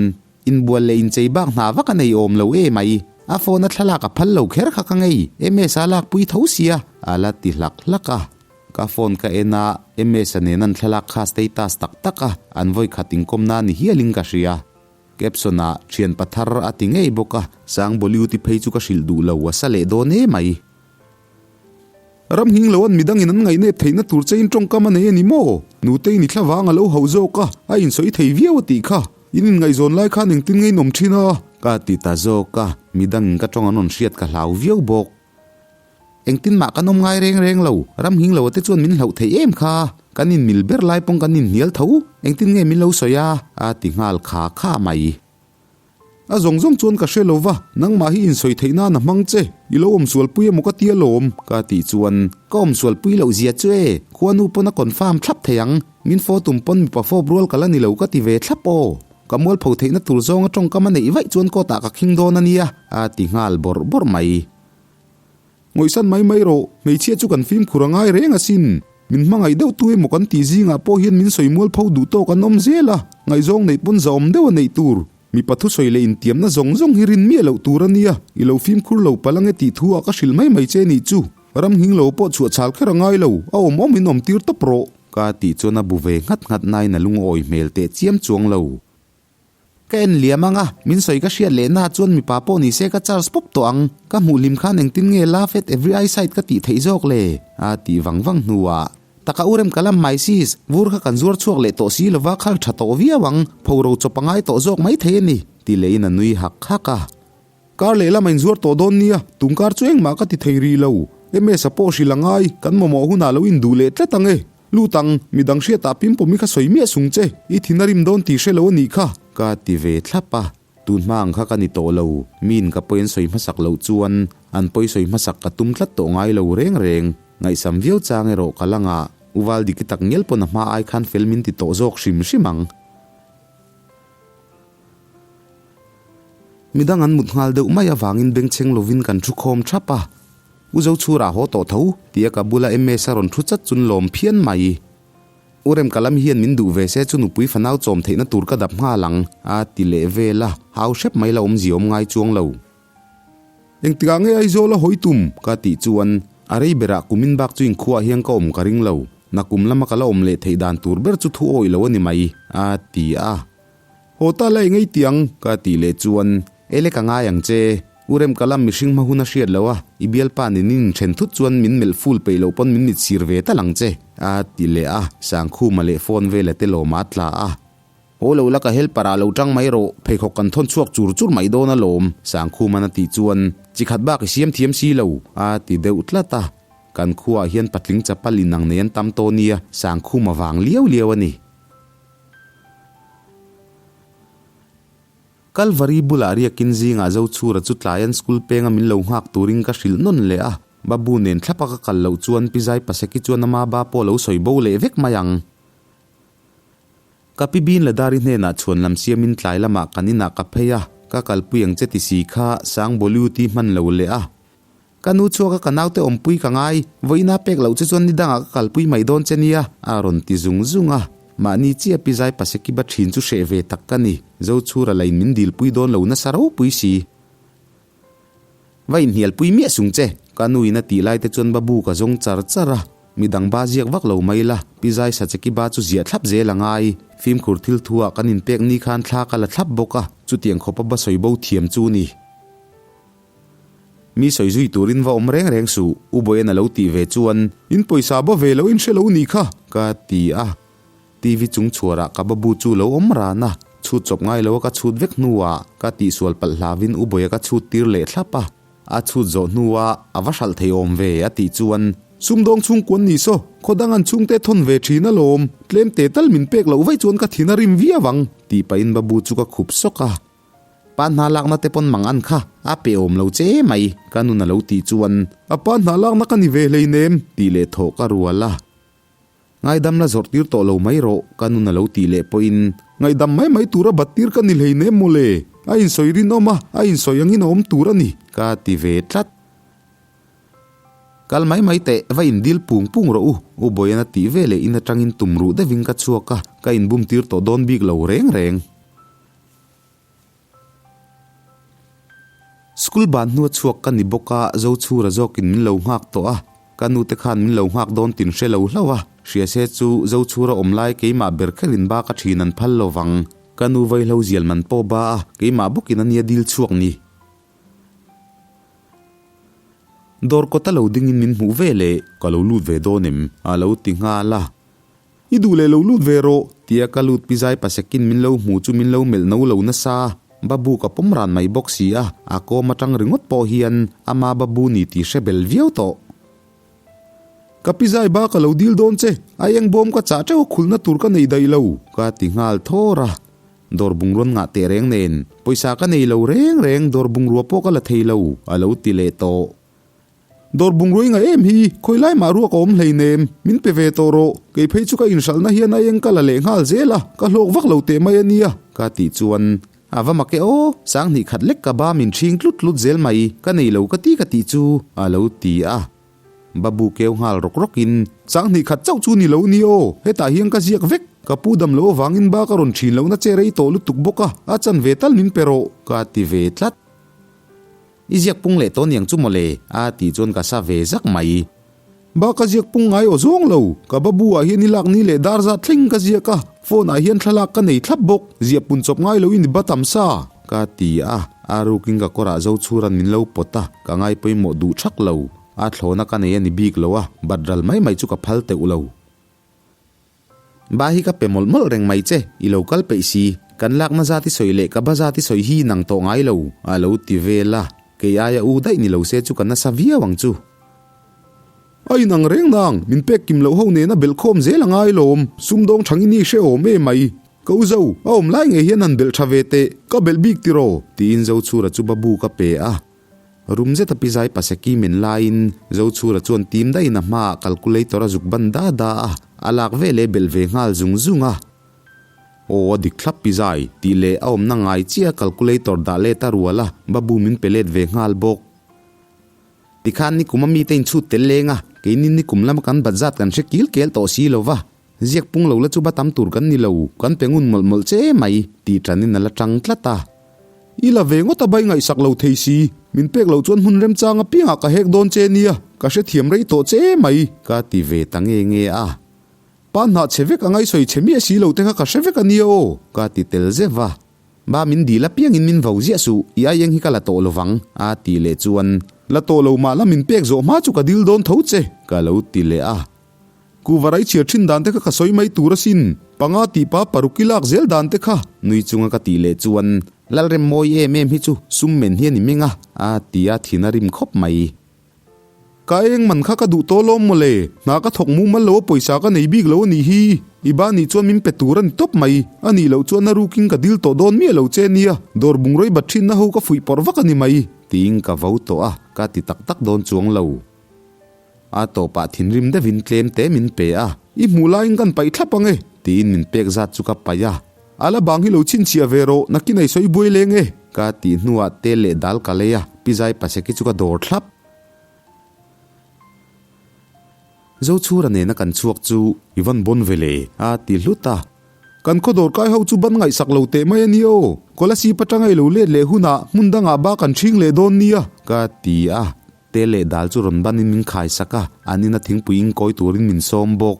inbual leh inchei bak hna vak a nei awm lo e mai. A phone a thlalak a phal lo kher kha ka ngei, MS-a lakpui tho sia, a la ti hlak hlak a. Ka phone ka en a, MS-a nen an thlalak kha status tak tak a, an vawi khat inkawmna ni hialin ka hria. Caption-ah thian pathar a ti ngei bawk a, Sang Bollywood-i phei chu ka hrilh duh lo, a sa leh dawn e mai.
Ram nghing lo an midangin an ngaihnep theihna tur chein tawngkam a nei a ni maw? Nutei ni thla vang a lo hauh zawk a, a insawi thei viau a tih kha. In inngaihzawn lai khan engtin nge in awm thin a?
Ka ti ta zawk a, midangin ka tawng an rawn hriat ka hlau viau bawk. Engtin mah kan awm ngai reng reng lo, ram nghing lo te chuan min hlauh theih em kha? Kan inmil ber lai pawng kan inhnial tho, engtin nge min lo sawi a? a ti nghal kha kha mai.
A zawng zawng chuan ka hre lo va, nangmah hi insawi theih nan a hmang che, i lo awm sualpui emaw ka ti alawm,
ka tih chuan ka awm sualpui loh zia chu e, khuanu pawn a confirm thlap thei ang, min fawh tum pawn mipa fawp rual ka la ni lo ka ti ve thlap aw, ka mualpho theihna tur zawnga tawngkam a neih vaih chuan court ah ka khing dawn a nia, a ti nghal bawrh bawrh mai.
Ngawisan mai mai rawh, hmeichhia chu kan fimkhur a ngai reng asin. Min hmangaih deuh tu emaw kan tih zingah pawh hian min sawi mual pho duh tawk an awm zel a, ngaihzawng neih pawn zahawm deuh a neih tur. Mipa thusawi leh intiamna zawng zawng hi rin miah loh tur a nia, i lo fimkhur lo palh ange tih thu ah ka hrilh mai mai che nih chu. Ram nghing lo pawh chhuah chhal kher a ngai lo, a awm awm in awm tir tawp rawh.
Ka tih chuan a bu ve nghat nghat nain a lungawi hmel teh chiam chuang lo. Ka en liam ang a, min sawi ka hriat leh na chuan mipa pawh ni se ka charge pawp tawh ang, ka hmuh hlim khan engtin nge love at every eyesight ka tih theih zawk le? a tih vang vang hnuah taka u rem ka lam mai sis, vur kha kan zuar chhuak leh tawh si lova khal tha tawh viau ang, phoro chawp a ngai tawh zawk mai thei a ni, ti lehin a nui hak hak a.
Kar lehlam a inzuar tawh dawn nia, tum kar chu engmah ka ti thei rih lo. MS-a pawh hrilh a ngai, kan mamawh hunah lo induh leh tlat ang e. Lut ang, midang hriatah pimpawm i kha sawi miah sung che, i thin a rim dawn tih hre lo a nih kha.
Ka ti ve thlap a, tun hma ang kha ka ni tawh lo, miin ka pawi an sawi hmasak loh chuan an pawi sawi hmasak ka tum tlat tawh ngai lo reng reng. Ngaihsam viau chang erawh ka la ngah, U Valdiki tak ngial pawn a hma ai khan fel min ti tawh zawk hrim hrim ang. Midang an mut nghal deuh mai avangin bengchheng lovin kan thu khawm thap a. U Zochhura haw tawh tho, tia ka bula MS a rawn thu chat chun lawm phian mai. U Remkalam hian min duh ve se chu nupui fanau chawm theihna tur ka dap nghal ang, a ti leh vel a, hau hrep mai la awmzia awm ngai chuang lo.
Engtikah nge Aizawl a hawi tum?
Ka tih chuan, a rei berah kumin bak chu inkhuaah hian ka awm ka ring lo, nakum lama ka la awm leh theih dan tur ber chu thu awih lo a ni mai, a ti a.
Haw ta la engei ti ang?
Ka tih leh chuan, Ele ka ngai ang che, U Remkalam mihring hma hun a hriat lo a, i bialpa nin in then thut chuan min melh ful peih loh pawn min mit sir ve tal ang che, a ti leh a, Sangkhuma leh phone vela te lawm a tla a. Haw lo la ka helper ah lo tang mai rawh, pheikhawk kan thawn chhuak chur chur mai dawn alawm, Sangkhuman a tih chuan, Chi khat bak i siam thiam si lo, a ti deuh tlat a. Kan khuaah hian patling chapal inang nei an tam tawh nia, Sangkhuma vang liau liau a ni. Kalvari bulah riakin zingah Zochhura chu tlaian school penga min lo nghak turin ka hrilh nawn leh a, Babu nen thlapa ka kal loh chuan Pi Zai Paseki chuan ama ba pawh lo sawi bo leh vek mai ang. Ka pi Bin Ladari hnenah chhuan lam siamin tlai lamah kan inah ka phei a, ka kalpui ang che ti si kha Sangbawliu ti hman lo leh a. Ka nu chhuak a ka naute awmpui ka ngai, vawiina pek loh che chuan ni dangah ka kalpui mai dawn che nia, a rawn ti zung zung a. Mahni chiah pi zai paseki ba thin chu hreh ve tak ka ni, Zochhura lain min dilpui dawn lo nasa ropui si. Va inhnialpui miah sung che, ka nu in a tih lai te chuan babu ka zawng char char a, midang ba ziak vak lo mai la, pi zai sacheki ba chu ziah thlap zel a ngai, fimkhur thil thu ah kan inpek ni khan thla ka la thlap bawk a, chutiang khawpa ba sawi bo thiam chu ni. Mi sawi zui turin va awm reng reng suh, U Bawian a lo tih ve chuan.
In pawisa ba ve lo in hre lo nih kha,
ka ti a. TV chung chhuarah ka babu chu lo awm ran a, chhut chawp ngai lo a ka chhut vek hnuah ka tihsual palh hlavin U Bawia ka chhut tir leh thlap a, a chhut zawh hnuah a va hralh thei awm ve a tih chuan.
Sumdawng chhungkuan ni saw, khaw dang an chhungte thawn ve thin alawm, tlem te tal min pek loh vaih chuan ka thin a rim viau ang,
tih pahin babu chu ka khup sawk a. Pa hna lakna te pawn mang an kha a pe awm lo che mai, ka nun a lo tih chuan.
A pa hna lakna ka ni ve hleinem,
tih leh thawh ka rual a. Ngaidam la zawrh tir tawh lo mai rawh, ka nun a lo tih leh pawhin.
Ngaihdam mai mai tura bat tir ka ni hleinem mawle, a insawi rinawm a, a insawi angin a awm tur a ni.
Ka ti ve tlat. Kal mai mai teh, va indil pung pung rawh u, U Bawian a tih ve leh in atangin tum ruh deuhin ka chhuak a, ka inbum tir tawh dawn bik lo reng reng. School ban hnua chhuak ka ni bawk a, Zochhura zawkin min lo nghak tawh a, ka nute khan min lo nghak dawn tin hre lo hlauh a, hria se chu Zochhura awm lai keimah ber kherin ba ka thin an phal lo vang. Ka nu vaihlo zial man pawh ba a, keimah bawkin a nia dil chhuak ni. Dawr kawta lo dingin min hmuh ve leh.
Ka lo lut ve dawn em?
A lo ti nghal a.
I duh leh lo lut ve rawh.
Tia ka lut pi zai pasekin min lo hmu chu min lo melh no lo nasa. Babu ka pawm ran mai bawk si a, a kawm atang ringawt pawh hian ama babu ni tih hre bel viau tawh.
Ka pi zai ba ka lo dil dawn che, a eng bawm ka chah teuh a khulna tur ka nei daih lo.
Ka ti nghal thawr a, dawr bungrawn ngah teh reng nen pawisa ka nei lo reng reng dawr bungrua pawh ka la thei lo a lo ti leh tawh.
Dawr bungrui ngaih em hi, khawi lai mah ruak a awm hleinem, min pe ve tawh rawh, kei phei chu ka inhralhna hian a eng ka la leh nghal zel a, ka hlawk vak lo teh mai a nia.
Ka tih chuan, A va mak e aw, Sanghnih khat lek ka ba min ṭhing tlut tlut zel mai, ka nei lo ka ti ka tih chu, a lo ti a. Babu keu nghal rawk rawkin.
Sanghnih khat chauh chu ni lo ni aw, hetah hian ka ziak vek, ka pu dam loh avangin ba ka rawn ṭhin lohna che rei tawh lutuk bawk a, a chanve tal min pe rawh,
ka ti ve tlat. I ziak pung leh tawh niang chu mawle, a tih chuan ka sa ve zak mai.
Ba ka ziak pung ngai aw zawng lo, ka babu ah hian i lak ni leh dar zat thleng ka ziak a, phone ah hian thlalak ka nei thlap bawk, ziah pun chawp ngai lo i ni ba tam sa.
Ka ti a, a rukin ka kawrah zo chhuran min lo pawt a, ka ngai pawimawh duh thak lo, a thlawna ka nei a ni bik lo a, bat ral mai mai chu ka phal teuh lo. Ba hi ka pe mawlh mawlh reng mai che, i lo kal peih si, kan lakna zat i sawi leh ka ba zat i sawi hi nang tawh ngai lo, a lo ti vel a, kei aia u daih ni lo se chu ka nasa viau ang chu.
A inang reng nang, min pek kim loh ho nena belh khawm zel a ngai lawm, sumdawng thangin i hrehawm em mai. Ka u zo, a awm lai ngei hian han belh tha ve teh, ka belh bik tiraw?
Tiin Zochhura chu babu ka pe a. Rum zeta pi zai paseki men laiin Zochhura chuan tim daihin a hmaah calculator a zuk ban da da a, a lak veleh belh ve nghal zung zung a. Aw a dik thlap pi zai, tih leh a awmna ngai chiah calculator dah let a rual a, babu min pe let ve nghal bawk. Tikhan nikum a mite inchhut tel leng a, keini nikum lama kan bat zat kan hre kil kel tawh si lo va, ziak pung lo la chu ba tam tur kan ni lo, kan pe ngun mawlh mawlh che mai, tih tanin a la tang tlat a.
I la ve ngawt a bai ngaihsak lo thei si, min pek loh chuan hmun remchang apiangah ka hek dawn che nia, ka hrethiam rei tawh che mai.
Ka ti ve ta nge nge a.
Pa hnah chhe vek a ngaihsawi chhe miah si lo te kha ka hre vek a nia aw.
Ka ti tel zeuh a. Ba min dil apiangin min vo ziah suh, i aieng hi ka la tawh lovang, a tih leh chuan.
La tawh lo mah la min pek zawh hma chu ka dil dawn tho che.
Ka lo ti leh a.
Kuva rai chhiar thin dan te kha ka sawi mai tur asin, panga tih pa paruk i lak zel dan te kha.
Nui chunga ka tih leh chuan, Lalrem mawi em em hi chu sum men hi a ni meng a, a ti a, thin a rim khawp mai.
Ka eng man kha ka duh tawh lawm mawle, hna ka thawk mumal lo a pawisa ka nei bik lo a nih hi, i ba nih chuan min pe tur a ni tawp mai, a nih loh chuan a rukin ka dil tawh dawn miah lo che nia, dawr bungrawi bat thinna ho ka fuih pawrh vak a ni mai.
Tiin ka vo tawh a, ka ti tak tak dawn chuang lo. A tawpah thinrim deuhin tlem te min pe a.
I hmuh laiin kan paih thlap ang e.
Tiin min pek zat chu ka paih a.
A la bang hi lo chhinchhiah ve rawh, nakin ei sawi buai leng e.
Ka tih hnuah tel leh dal ka lei a, Pizai Paseki chu ka dawr thlap. Zochhura nena kan chhuak chu
i van bawn ve le,
a ti hlut a.
Kan khaw dawr kai ho chu ban ngaihsak lo teh mai a nia aw, Kolasib atanga i lo let leh hunah hmun dangah ba kan ṭhing leh dawn nia.
Ka ti a, tel leh dal chu rawn banin min khaisak a, an ina thingpui inkawi turin min sawm bawk.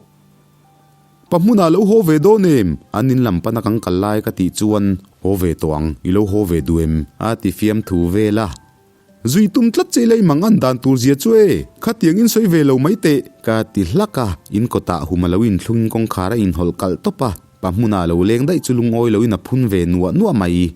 Pa hmunah lo haw ve dawn em?
An in lam pana kan kal lai ka tih chuan, Haw ve tawh ang, i lo haw ve duh em? A ti fiam thu vel a.
Zui tum tlat che ila i mang an dan tur zia chu e, khatiang in sawi ve lo mai teh.
Ka ti hlak a, in kawtah hum a lo inthlungin kawngkhar a inhawlh kalh tawp a, pa hmunah lo leng daih chu lungawi loin a phun ve nuah nuah mai.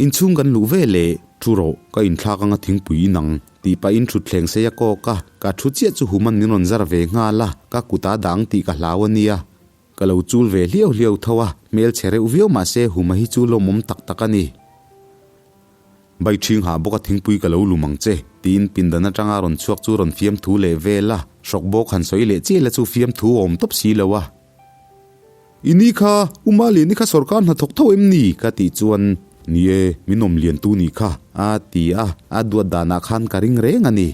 Inchhung kan luh ve leh, Thu rawh, ka inthlak anga thingpui in ang, tih pahin thutthleng sei a kawk a, ka thu chiah chu human min rawn zar ve nghal a, ka kut a dang tih ka hlau a nia. Ka lo chul ve hliau hliau tho a, hmel chhe reuh viau mah se huma hi chu lawmawm tak tak a ni. Bai ṭhing hah bawk a thingpui ka lo lum ang che, tiin pindan aṭanga rawn chhuak chu rawn fiamthu leh vel a, hrawk bawk han sawi leh chiah la chu fiamthu a awm tawp si lo a.
I ni kha, U Maliani kha sorkar hnathawk tho em ni?
Ka tih chuan, Ni e, min awm lian tu nih kha, a ti a, a duat danah khan ka ring reng a ni.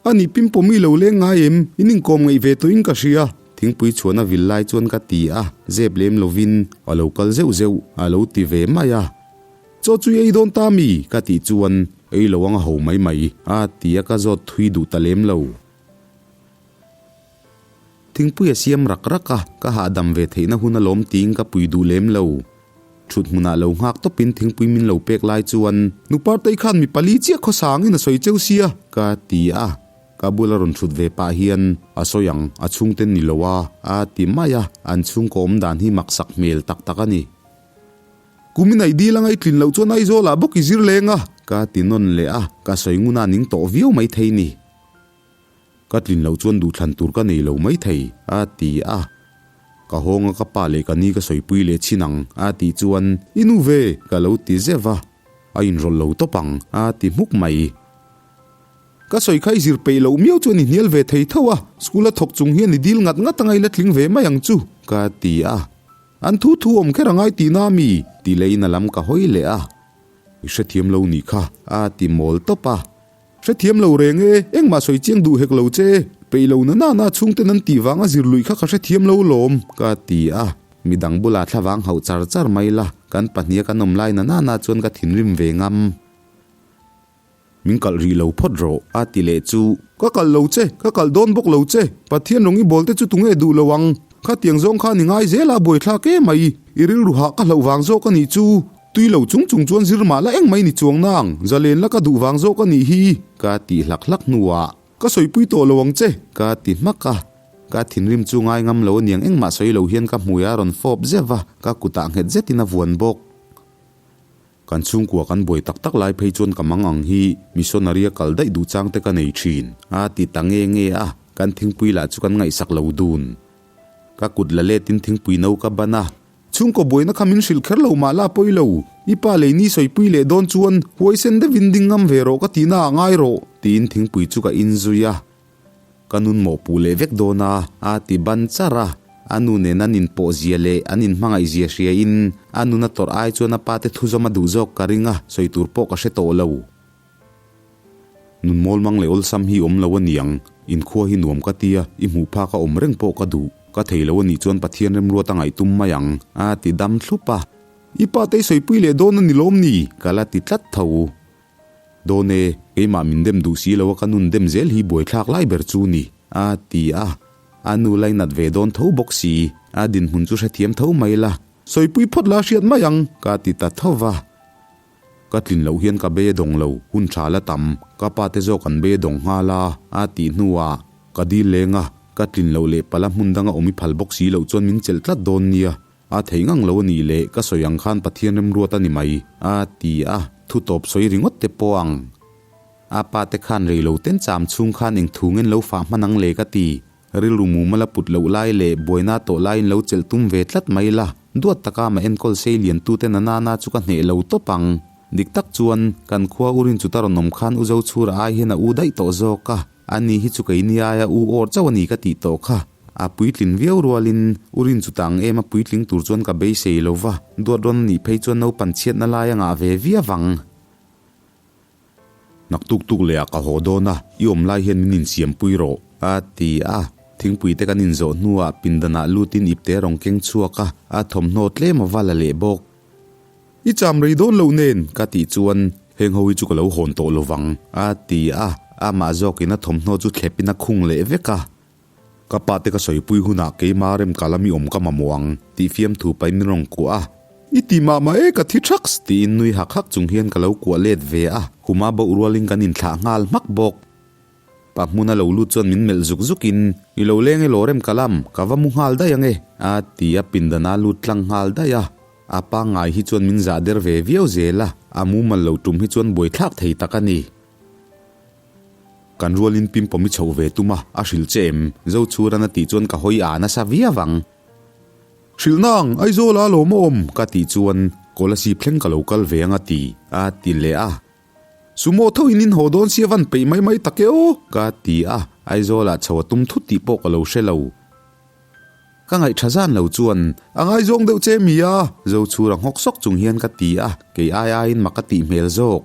A nih pimpawm i lo leng ngai em? In inkawm ngaih ve tawhin ka hria.
Thingpui chhuan a vil lai chuan ka ti a, zep lem lovin, A lo kal zeuh zeuh, a lo ti ve mai a.
Chaw chu i ei dawn ta mi?
Ka tih chuan, Ei lo ang a ho mai mai, a ti a, ka zawt thui duh ta lem lo. Thingpui a siam rak rak a, ka hahdam ve theihna hun alawm tiin ka pui duh lem lo. Thut hmunah lo nghak tawpin thingpui min lo pek lai chuan.
Nupartei khan mi pali chiah khaw sangin a sawi cheu sia.
Ka ti a, ka bula rawn thut ve pah hian a sawi ang, a chhungten ni lo a, a ti mai a, an chhungkaw awm dan hi maksak hmel tak tak a ni.
Kumin ai dil anga i tlin loh chuan Aizawlah bawk i zir leng a.
Ka ti nawn leh a, ka sawi ngun a ning tawh viau maithei ni. Ka tlin loh chuan duhthlan tur ka nei lo maithei, a ti a. Ka hawng a ka pa leh ka ni ka sawipui leh chhin ang, a tih chuan,
I nu ve,
ka lo ti zeuh a. A inrawlh lo tawp ang, a ti hmuk mai.
Ka sawi kha i zir peih loh miau chuan i hnial ve thei tho a, school a thawk chung hian i dil ngat ngat anga i la tling ve mai ang chu,
ka ti a.
An thu thu awm kher a ngai tihna a mi?
Ti leiin a lam ka hawi leh a. I hrethiam lo nih kha, a ti mawl tawp a.
Hrethiam lo reng e, engmah sawi chiang duh hek lo che, peih lo na nana chhungten an tih vanga zir luih kha ka hrethiam lo lawm,
ka ti a. Midang bulah thlavang hauh char char mai la, kan pahniha kan awm lai na nana chuan ka thinrim ve ngam. Min kalh rih lo phawt rawh, a ti leh chu.
Ka kalh lo che, ka kalh dawn bawk lo che, Pathian rawng i bawl te chu tunge duh lo ang, khatiang zawng khan i ngai zel a buaithlak em mai, i rilru hah ka hlauh vang zawk a nih chu. Tui lo chung chung chuan zir mah la eng mai ni chuang nang, zalen la ka duh vang zawk a nih hi.
Ka tih hlak hlak hnuah.
Ka sawipui tawh lo ang che.
Ka ti hmak a. Ka thinrim chu ngai ngam lo aniang engmah sawi lo hian ka hmui a rawn fawp zeuh a, ka kutah nghet zetin a vuan bawk. Kan chhungkua kan buai tak tak lai phei chuan ka mang ang hi missionary a kal daih duh chang te ka nei thin. A ti ta nge nge a, kan thingpui lah chu kan ngaihsak lo dun. Ka kut la letin thingpui no ka ban a.
Chhungkaw buaina kha min hrilh kher lo mah la pawi lo, i pa lei ni sawipui leh dawn chuan huaisen deuhin ding ngam ve rawh ka tihna ah ngai rawh.
Tiin thingpui chu ka inzui a, ka nun mawhpuh leh vek dawn a, a ti ban char a. A nu nen an inpawh zia leh an inhmangaih zia hria in a nuna tawrh ai chuan a pa te thuzawm a duh zawk ka ring a, sawi tur pawh ka hre tawh lo.
Nun mawl mang leh awlsam hi awm lo a niang. Inkhua hi nuam ka tia, i hmuh phak a awm reng pawh ka duh. Ka thei lo a nih chuan Pathian remruat a ngaihtum mai ang, a ti dam thlup a. I pa te i sawipui leh dawn a ni lawm ni? Ka la ti tlat tho. Dawn e, keimah min dem duh si lo a ka nun dem zel hi buaithlak lai ber chu ni, a ti a. A nu lainat ve dawn tho bawk si, a dinhmun chu hrethiam tho mai la. Sawipui phawt la hriat mai ang, ka ti ta tho va. Ka tlin loh hian ka bei a dawng lo, hun tha la tam, ka pa te zawk an bei a dawng nghal a, a tih hnuah ka dil leng a, ka tlin loh leh pala hmun danga awm i phal bawk si loh chuan min chelh tlat dawn nia, a thei ngang lo a nih leh ka sawi ang khan Pathian remruat a ni mai, a ti a, thu tawp sawi ringawt te pawh ang. A pa te khan rei lo ten cham chhung khan eng thu ngen lo fah hman ang le ka ti. Rilru mumal a put loh lai leh buaina tawh laiin lo chelh tum ve tlat mai la, duat taka mah enkawl sei lian tute na nana chu ka hneh lo tawp ang. Dik tak chuan, kan khua u Rinchuta rawn awm khan u Zochhura ai hian a u daih tawh zawk a, ani hi chu keini aia u awr chauh a ni ka tih tawh kha. A puitlin viau rualin, u Rinchuta ang em a puitling tur chuan ka beisei lo va, duat rawn a nih phei chuan naupan chhiatna lai a ngah ve viau ang. Naktuk tuk leh ah ka haw dawn a, i awm lai hian min insiam pui rawh, a ti a. Thingpui te kan inzawh hnuah pindanah lutin ipte a rawn keng chhuak a, a thawmhnaw tlem a va la leh bawk. I cham rei dawn loh nen, ka tih chuan, Heng ho hi chu ka lo hawn tawh lovang, a ti a, amah zawkin a thawmhnaw chu thlepin a khung leh vek a. Ka pa te ka sawipui hunah keima remka lami awm ka mamawh ang, tih fiamthu pahin min rawn kuah a. I ti mah mah e, ka thi thaks, tiin nui hak hak chung hian ka lo kuah let ve a, khuma boh rualin kan inthlah nghal hmak bawk. Pa hmuna lo lut chuan min melh zuk zukin, I lo leng e law remka lam, ka va mu nghal daih ang e, a ti a, pindana lut tlang nghal daih a. A pangngai hi chuan min zah der ve viau zel a, a mumal lo tum hi chuan buaithlak thei tak a ni. Kan rualin pimpawm i chhoh ve tum a, a hrilh che em? Zochhuran a tih chuan ka hawi a nasa viau ang. Hrilh nang, Aizawl a lawm a awm, ka tih chuan Kolasib thleng ka lo kal ve ang a ti, a ti leh a. Sumo tho in in haw dawn sia van peih mai mai tak e aw, ka ti a, Aizawlah chho a tum thut tih pawh ka lo hre lo. Ka ngaih tha zan lo chuan, A ngaizawng deuh che mi a? Zochhura nghawk sawk chung hian ka ti a, kei ai aiin mak a tih hmel zawk.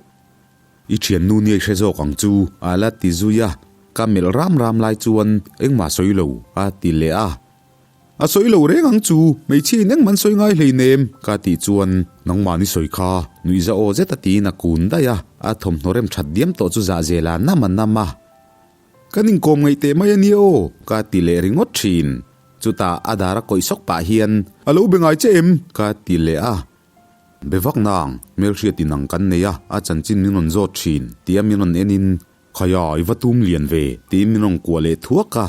I thiannu nia i hre zawk ang chu, a la ti zui a. Ka melh ram ram lai chuan engmah sawi lo, a ti leh a. A sawi lo reng ang chu, hmeichhia in engmah an sawi ngai hleinem, ka tih chuan nangmah ni sawi kha, nuihza aw zet a tiin a kun daih a, a thawmhnaw rem that diam tawh chu zahzel a nam a nam a. Kan inkawm ngaih teh mai a nia aw, ka ti leh ringawt thin. Chutah a dar a kawih sawk pah hian, A lo be ngai che em? ka ti leh a. Be vak nang, hmelhriat in ang kan nei a, a chanchin min rawn zawt thin, tia min rawn en in, Khaia, i va tum lian ve, tiin min rawn kuah leh thuak a.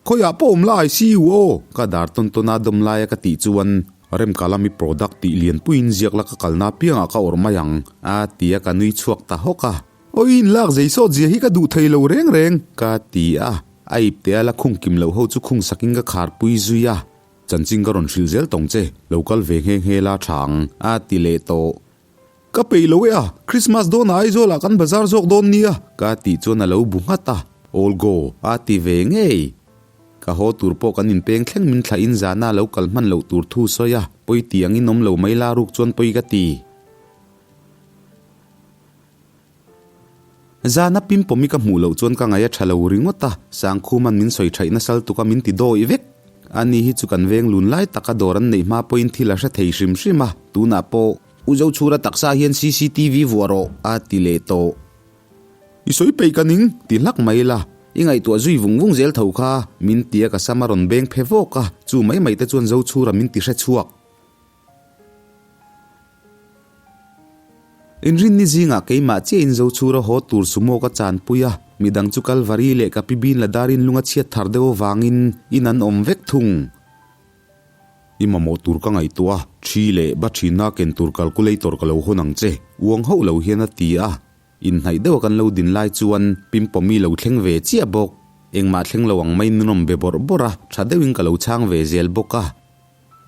Khawiah pawh awm la I see you aw, ka dar tawn tawn a dawm laia ka tih chuan, Remkalami product tih lianpuiin ziak la ka kalna apiangah ka awrh mai ang, a ti a ka nui chhuak ta hawk a. Awi in lak zei sawt zia hi ka duh thei lo reng reng, ka ti a, a ipte a la khung kim loh ho chu khung sakin ka kharpui zui a. Chanchin ka rawn hrilh zel tawng che, lo kal ve nghe nghe la tha ang, a ti leh tawh. Ka peih lo e a, Christmas dawnah Aizawlah kan bazar zawk dawn nia, ka tih chuan a lo bu nghat a, All go, a ti ve ngei. Ka haw tur pawh kan inpeng thleng min thlahin zana lo kal hman loh tur thu sawi a, pawi ti angin awm lo mai la ruk chuan pawi ka ti. Zana pimpawmi ka hmuh loh chuan ka ngaih a tha lo ringawt a, Sangkhuman min sawi thaih nasal tuk a min ti dawi vek. Ani hi chu kan veng lun lai taka dawr an neih hma pawhin thil a hre thei hrim hrim a, tunah pawh U Zochhura taksa hian cctv vuah rawh a ti leh tawh. I sawi peih ka ning ti hlak mai la, i ngaihtuah zui vung vung zel tho kha min ti a ka sam a rawn beng phe vawk a, chu mai mai te chuan Zochhura min ti hre chhuak. Inrinni zingah keimah chiahin Zochhura haw tur sumo ka chanpui a, midang chu Kalvari leh ka pi bin la darin lung a chhiat thar deuh avangin in an awm vek thung. I mamawh tur ka ngaihtuah a, thi leh ba thinna ken tur calculator ka lo hawn ang che, uang hauh lo hian a ti a. Inhnaih deuha kan lo din lai chuan Pimpawmi lo thleng ve chiah bawk. Engmah thleng lo ang maiin min rawn be bawrh bawrh a, tha deuhin ka lo chhang ve zel bawk a.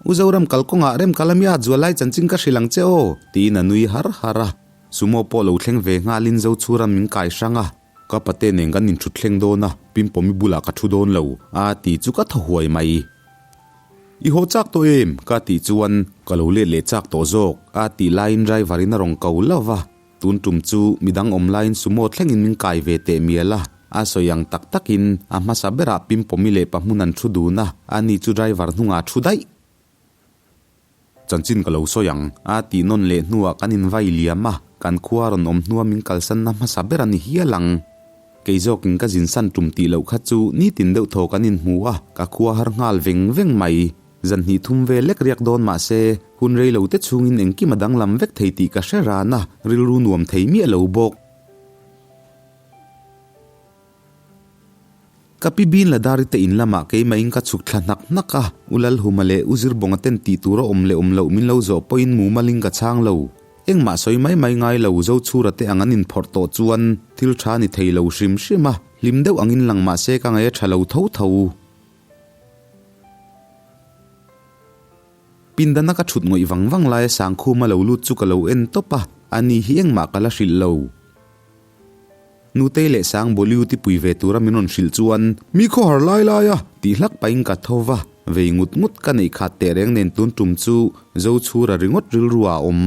U Zoram kalkawngah rem kal ami a zual lai chanchin ka hrilh ang che aw, tiin a nui har har a. Sumo pawh lo thleng ve nghalin Zochhura min kai hrang a. Ka pate nen kan inthut thleng dawn a, Pimpawmi bulah ka thu dawn lo, a ti chu ka thaw huai mai. I haw chak tawh em? ka tih chuan, Ka lo let leh chak tawh zawk, a tih laiin driver in a rawn ko lo va.
Tun tum chu midang awm laiin sumo thlengin min kai ve teh mial a, a sawi ang tak takin a hmasa berah Pimpawmi leh Pahmun an thu dun a, ani chu driver hnungah a thu daih. Chanchin ka lo sawi ang, a tih nawn leh hnuah kan invai liam a, kan khua rawn awm hnua min kalsanna hmasa ber a ni hial ang. Kei zawkin ka zinsan tum tih loh kha chu nitin deuh thaw kan inhmu a, ka khua har nghal veng veng mai. Zan hnih thum vel lek riak dawn mah se, hun rei lo te chhungin engkim a danglam vek thei tih ka hre ran a, rilru nuam thei miah lo bawk. Ka pi Bin Ladari te in lamah keimahin ka chhuk thla hnak hnak a, U Lalhuma leh U Zirbawnga ten tih tur a awm leh awm loh min lo zawh pawhin mumalin ka chhang lo. Engmah sawi mai mai ngai lo Zochhura te ang an inphawrh tawh chuan thil tha ni thei lo hrim hrim a, hlim deuh angin lang mah se ka ngaih a tha lo tho tho. Pindana ka thut ngawih vang vang laia Sangkhuma lo lut chu ka lo en tawp a, ani hi engmah ka la hrilh lo. Nutei leh Sang Bawliu ti pui ve tura min rawn hrilh chuan, Mi khawhar lai lai a! tih hlak pahin ka tho va, vei ngut ngut ka neih khat teh reng nen tun tum chu Zochhura ringawt rilru ah a awm.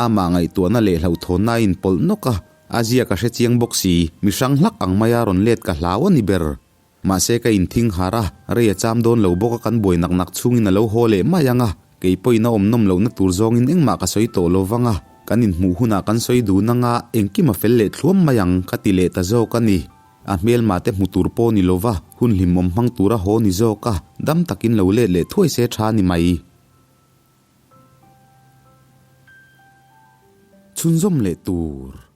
Amah ngaihtuahna leh hlauhthawnna a inpawlh nawk a, a zia ka hre chiang bawk si, mi hrang hlak ang maia rawn let ka hlau a ni ber. Mahse ka inthing har a, rei a cham dawn lo bawk a kan buai nak nak chhungin a lo haw leh mai ang a, kei pawhin a awm nawm lohna tur zawngin engmah ka sawi tawh lo vang a, kan inhmuh hunah kan sawi dun ang a, engkim a fel leh thluam mai ang ka ti leh ta zawk a ni. A hmelma te hmu tur pawh ni lova, hun hlimawm hmang tura haw ni zawk a, dam takin lo let leh thuai se tha ni mai. Chhunzawm leh tur.